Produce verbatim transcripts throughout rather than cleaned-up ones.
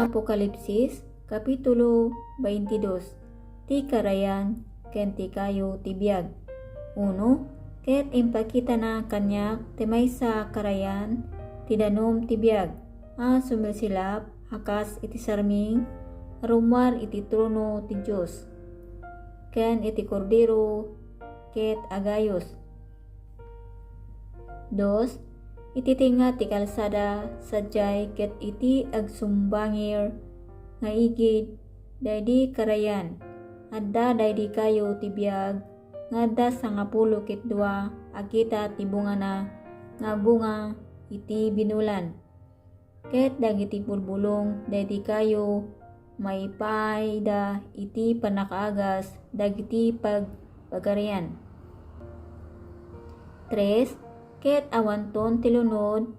Apokalipsis, Kapitulo twenty-two. Ti karayan ken ti kayo ti biag. Uno, ket impakitana kaniak ti maysa a karayan ti danum ti biag a sumilsilap a kas iti sarming a rummuar iti trono ti Dios ken iti Kordero ket agayos. Dos, iti tengnga ti kalsada sadiay ket iti agsumbangir nga igid daydi karayan, adda daydi kayo ti biag nga adda sangapulo ket dua a kita ti bungana nga agbunga iti binulan. Ket dagiti bulbulong daydi kayo maipaayda iti pannakaagas dagiti pagpagarian. Tres, ket awanton ti lunod,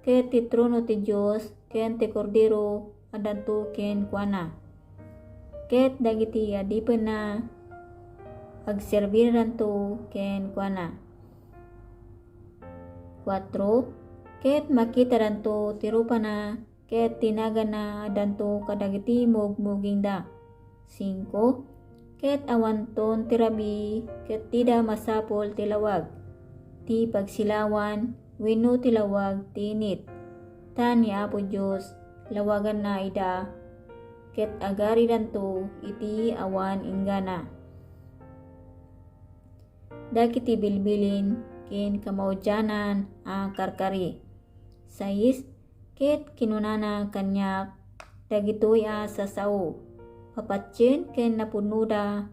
ket ti trono ti Dios ken ti Kordero addanto kenkuana. Ket dagiti adipenna agserbiranto kenkuana. Kuatro, ket makitadanto ti rupana ket ti nagana addanto kadagiti mugmugingda. Singko, ket awanton ti rabii ket dida masapul ti lawag, ti pagsilawan wenno ti lawag ti init. Ta ni Apo Dios lawaganna ida ket agaridanto iti awan inggana. Dagiti bilbilin ken kamaudianan a karkari. Sais, ket kinunana kaniak dagitoy a sasao, papatien ken napudnoda,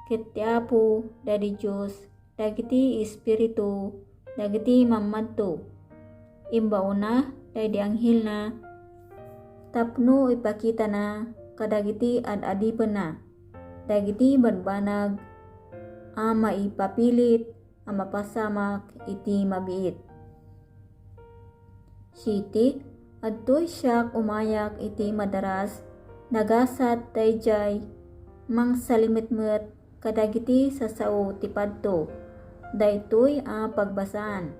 ket ti Apo daydi Dios dagiti espiritu dagiti mammadto. Imbaona daydi anghelna tapno ipakitana kadagiti ad-adipenna dagiti banbanag a maipapilit a mapasamak iti mabiit. Siete, adtoy siak umayak iti madaras, nagasat daydiay mangsalimetmet kadagiti sasao ti padto daytoy a pagbasaan.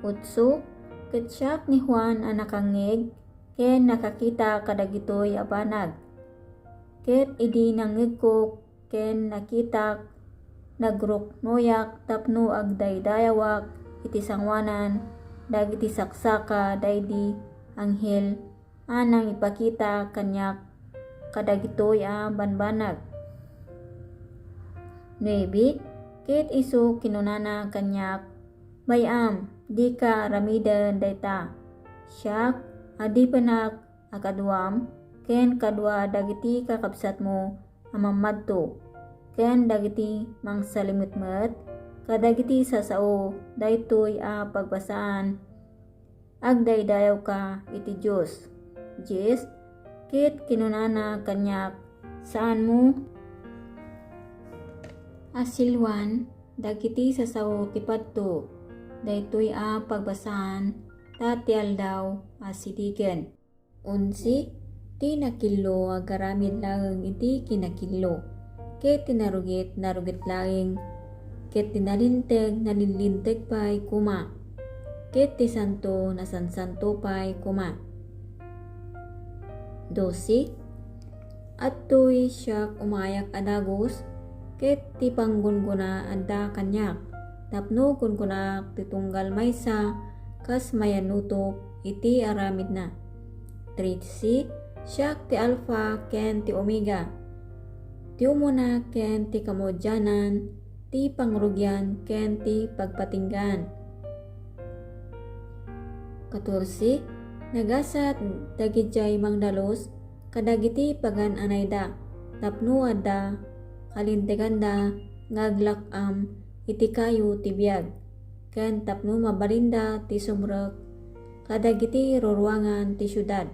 Otso, ket siak ni Juan a nakangngeg ken nakakita kadagitoy a banag. Ket idi nangngegko ken nakitak, nagruknoyak tapno agdaydayawak iti sangoanan dagiti saksaka daydi anghel a nangipakita kaniak kadagitoy a banbanag. Nuebe, ket isu kinunana kaniak, "Bay-am, dika aramiden dayta. Siak, adipenak a kaduam ken kadua dagiti kakabsatmo a mammadto, ken dagiti mangsalimetmet kadagiti sasao daytoy a pagbasaan, agdaydayawka iti Dios." Dies, ket kinunana kaniak, "Saanmo a silwan dagiti sasao ti padto daytoy a pagbasaan, ta ti aldaw a sidiken." Onse, ti nakillo agaramid laeng iti kinakillo, ket ti narugit, narugit laeng, ket ti nalinteg, nalinteg pay koma, ket ti santo, nasansanto pay koma. Dose, adtoy siak umayak a dagus, ket ti panggunggona adda kaniak, tapno gungonak ti tunggal maysa kas mayanutok iti aramidna. Trese, siak ti Alfa ken ti Omega, ti umuna ken ti kamaudianan, ti pangrugian ken ti pagpatinggaan. Katorse, nagasat dagidiay mangdalus kadagiti pagan-anayda, tapno adda kalinteganda nga aglak-am iti kayo ti biag, ken tapno mabalinda ti sumrek kadagiti ruruangan ti siudad.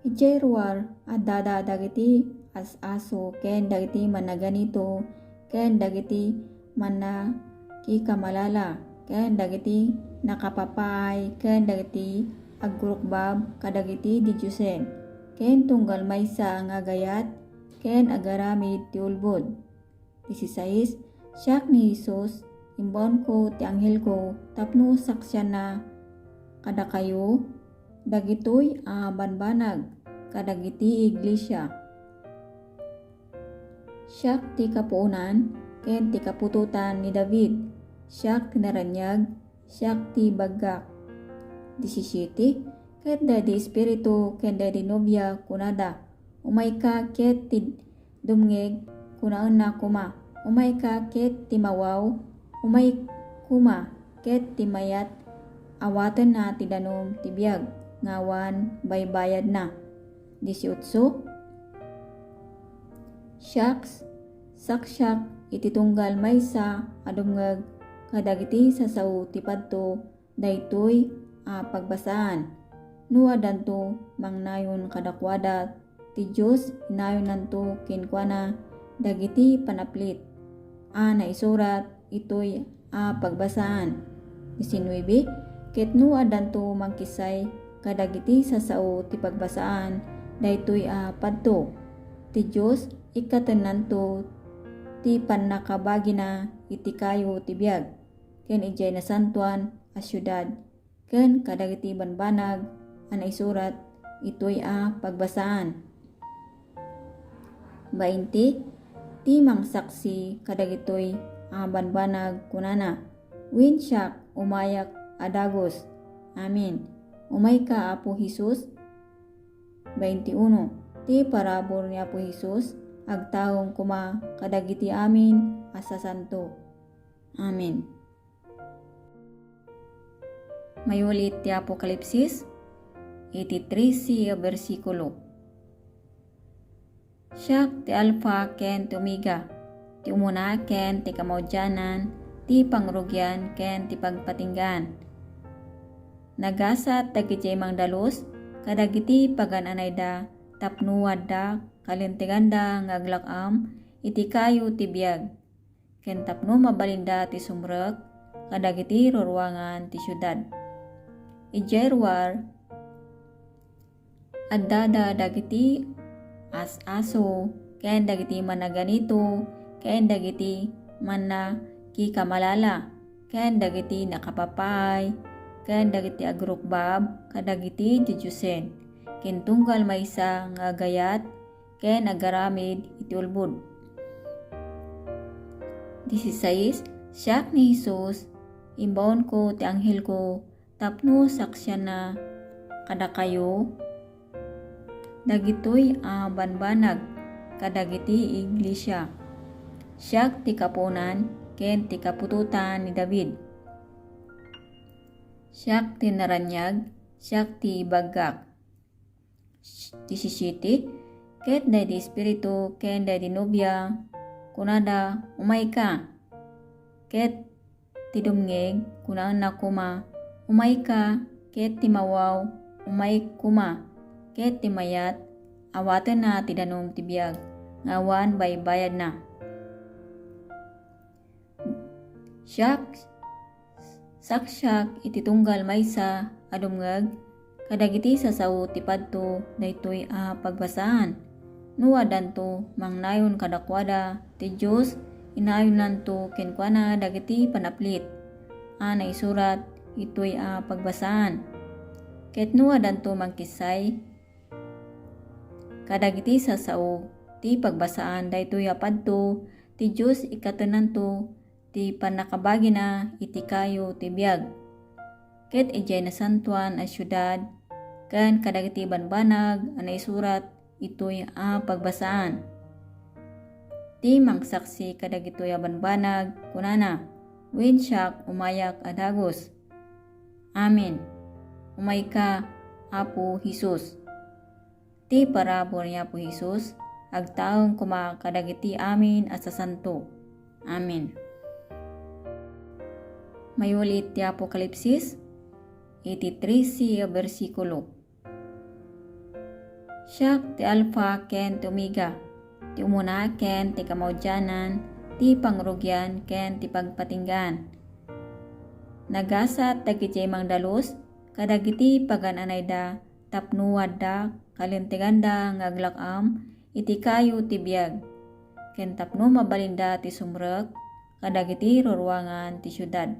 Idiay ruar, addada dagiti as-aso ken dagiti managanito ken dagiti mannakikamalala ken dagiti nakapapaay ken dagiti agrukbab kadagiti didiosen ken tunggal maysa nga agayat ken agaramid ti ulbod. Disisais, siak ni Jesus, imbaonko ti anghelko tapno saksianna kadakayo dagitoy a banbanag kadagiti iglesia. Siak ti kapuonan ken ti kaputotan ni David. Siak ti naraniag, siak ti baggak. Disisiete, ket daydi Espiritu ken daydi nobia kunada, "Umayka ket ti dumngeg, kunaenna koma, umayka ket ti mawaw, umay koma ket ti mayat, awatenna ti danum ti biag nga awan baybayadna." Disiotso, siak, saksiak iti tunggal maysa a dumngeg kadagiti sasao ti padto daytoy a pagbasaan. No addanto mangnayon kadakuada, ti Dios inayonnanto kenkuana dagiti panaplit a naisurat itoy a pagbasaan. Disinuebe, ket no addanto mangkissay kadagiti sasao ti pagbasaan daytoy a padto, ti Dios ikkatennanto ti pannakabagina iti kayo ti biag, ken idiay nasantoan a siudad, ken kadagiti banbanag a naisurat itoy a pagbasaan. Bainte, ti mangsaksi kadagitoy a banbanag kunana, "Wen siak, umayak a dagus. Amen. Umayka, Apo Jesus." Bainte uno, ti parabur ni Apo Jesus, agtaeng koma kadagiti amin a sasanto. Amen. Mayulit ti Apokalipsis iti trese a bersikulo. "Siak ti Alfa ken ti Omega, ti umuna ken ti kamaudianan, ti pangrugian ken ti pagpatinggaan. Nagasat dagidiay mangdalus kadagiti pagan-anayda tapno adda kalinteganda nga aglak-am iti kayo ti biag, ken tapno mabalinda ti sumrek kadagiti ruruangan ti siudad." Idiay ruar, addada dagiti as-aso, ken dagiti managanito, ken dagiti mannakikamalala, ken dagiti nakapapaay, ken dagiti agrukbab kadagiti didiosen, ken tunggal maysa nga agayat ken agaramid iti ulbod. Disisais, siak ni Jesus, imbaonko ti anghelko tapno saksianna kadakayo dagitoy a banbanag kadagiti iglesia. Siak ti kapuonan ken ti kaputotan ni David. Siak ti naraniag, siak ti baggak. Disisiete, ket daydi Espiritu ken daydi nobia, kunada, "Umayka." Ket ti dumngeg, kunaenna koma, "Umayka," ket ti mawaw, "Umayek koma," ket ti mayat, awatenna ti danum ti biag nga awan baybayadna. Siak, saksiak iti tunggal maysa a dumngeg kadagiti sasao ti padto daytoy a pagbasaan. No addanto mangnayon kadakuada, ti Dios inayonnanto kenkuana dagiti panaplit a naisurat itoy a pagbasaan. Ket no addanto mangkissay kadagiti sasao ti pagbasaan daytoy a padto, ti Dios ikkatennanto ti pannakabagina iti kayo ti biag. Ket idiay nasantoan a siudad, ken kadagiti banbanag a naisurat itoy a pagbasaan. Ti mangsaksi kadagitoy a banbanag, kunana, "Wen siak, umayak a dagus. Amen. Umayka, Apo Jesus." Ti parabur ni Apo Jesus, agtaeng koma kadagiti amin a sasanto. Amen. Mayulit ti Apokalipsis iti trese a bersikulo. "Siak ti Alfa ken ti Omega, ti umuna ken ti kamaudianan, ti pangrugian ken ti pagpatinggaan. Nagasat dagiti mangdalus kadagiti pagan-anayda tapno adda kalinteganda nga aglak-am iti kayo ti biag, ken tapno mabalinda ti sumrek kadagiti ruruangan ti siudad."